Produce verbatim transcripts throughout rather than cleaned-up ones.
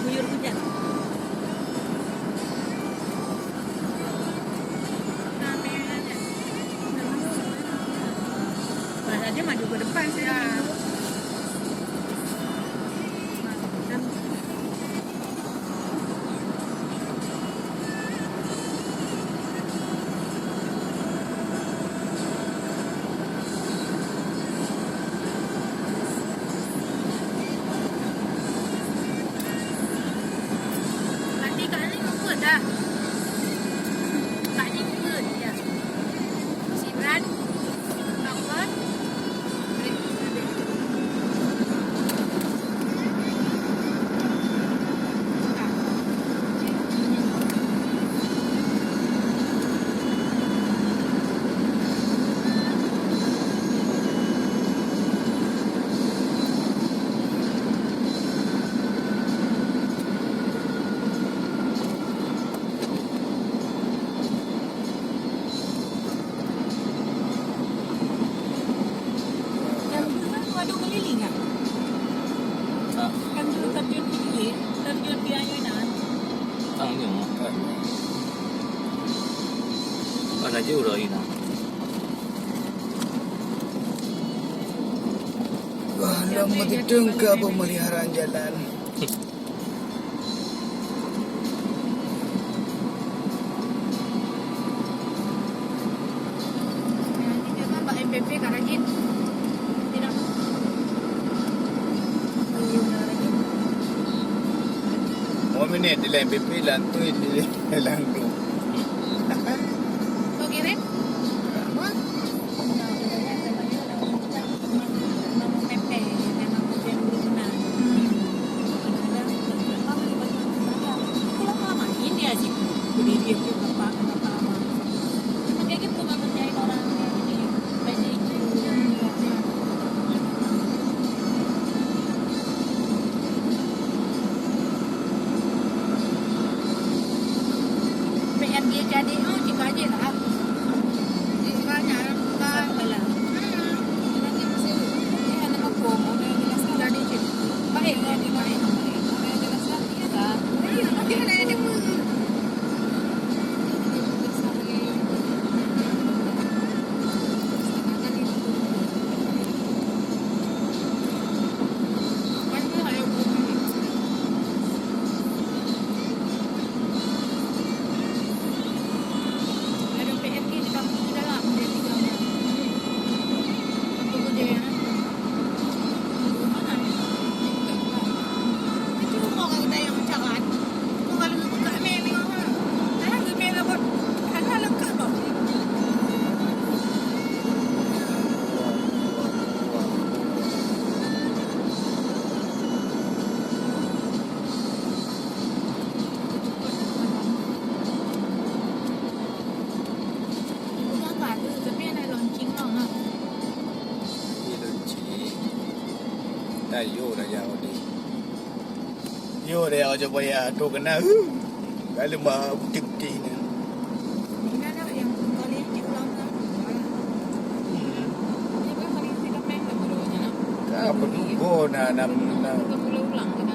Guyur hujan. Wah, dia maju ke depan saya. Berarti Kak Ling ikut dah. Kak Ling ikut, ya. Sibran, Bang Wan. Nyang dulu kan waduh keliling kan? Ah. Kan dulu terjun di, terjun di ayunan. Tang nyoe. Mana jauh dah ayunan? Wah, lom meuteuteueng keu peumeliharaan jalan. Nah, ini dia kan bak M P P ka rajin. Tidak. Iya, ka rajin. Oh, ini di M P P lantui di langkung. Kau kirim? Apa? P R G jadi, oh, cit aja lah. Cit banyak lah. Hmm. Jadi cit. Baik lah, dia baik. Iya, tapi ada yang demen. Tapi ada launching lah, ha. Ini launching. Dah yo dah jauh ni. Yo dah jauh, coba ya tu kena. Huh. Dalam bah putih-putih ni. Ini ada yang kali yang diulang kan? Hmm. Ini kan kali yang kita main kan barunya. Ka penuh go na, na, na. Kita pula ulang kan?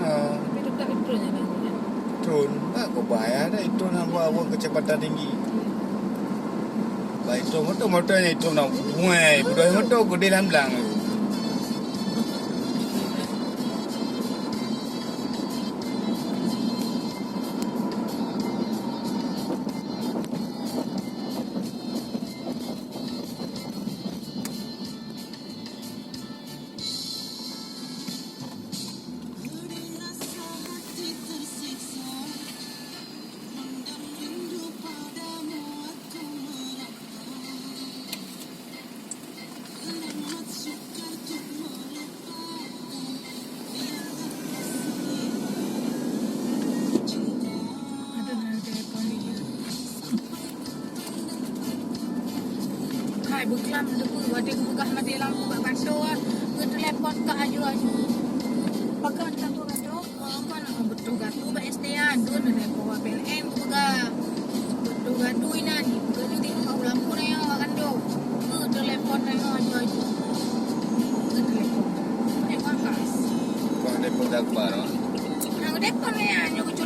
Ha. Tapi tetap itu aja dah, kan? Tron, tak kau bayar dah itu na buat, buat kecepatan tinggi. Baik itu motor, motor ni itu na, weh, budaya motor gede lam belang. Hai, beuklam debu, watèe geupeugah maté lampu bak kantor, geutelepon ka aju-aju. Pakon kantor-kantor? Kon beutôi gatu bak S D A, dun lé power P L N geupeugah. Beutôi gatu inan, geupeugah jih di rumah ulang pun nyoe akan do. Geutelepon nyoe aju-aju. Geutelepon. Nyoe bakas. Kon telepon Akbar, oh. Nang Telepon ya, nyoe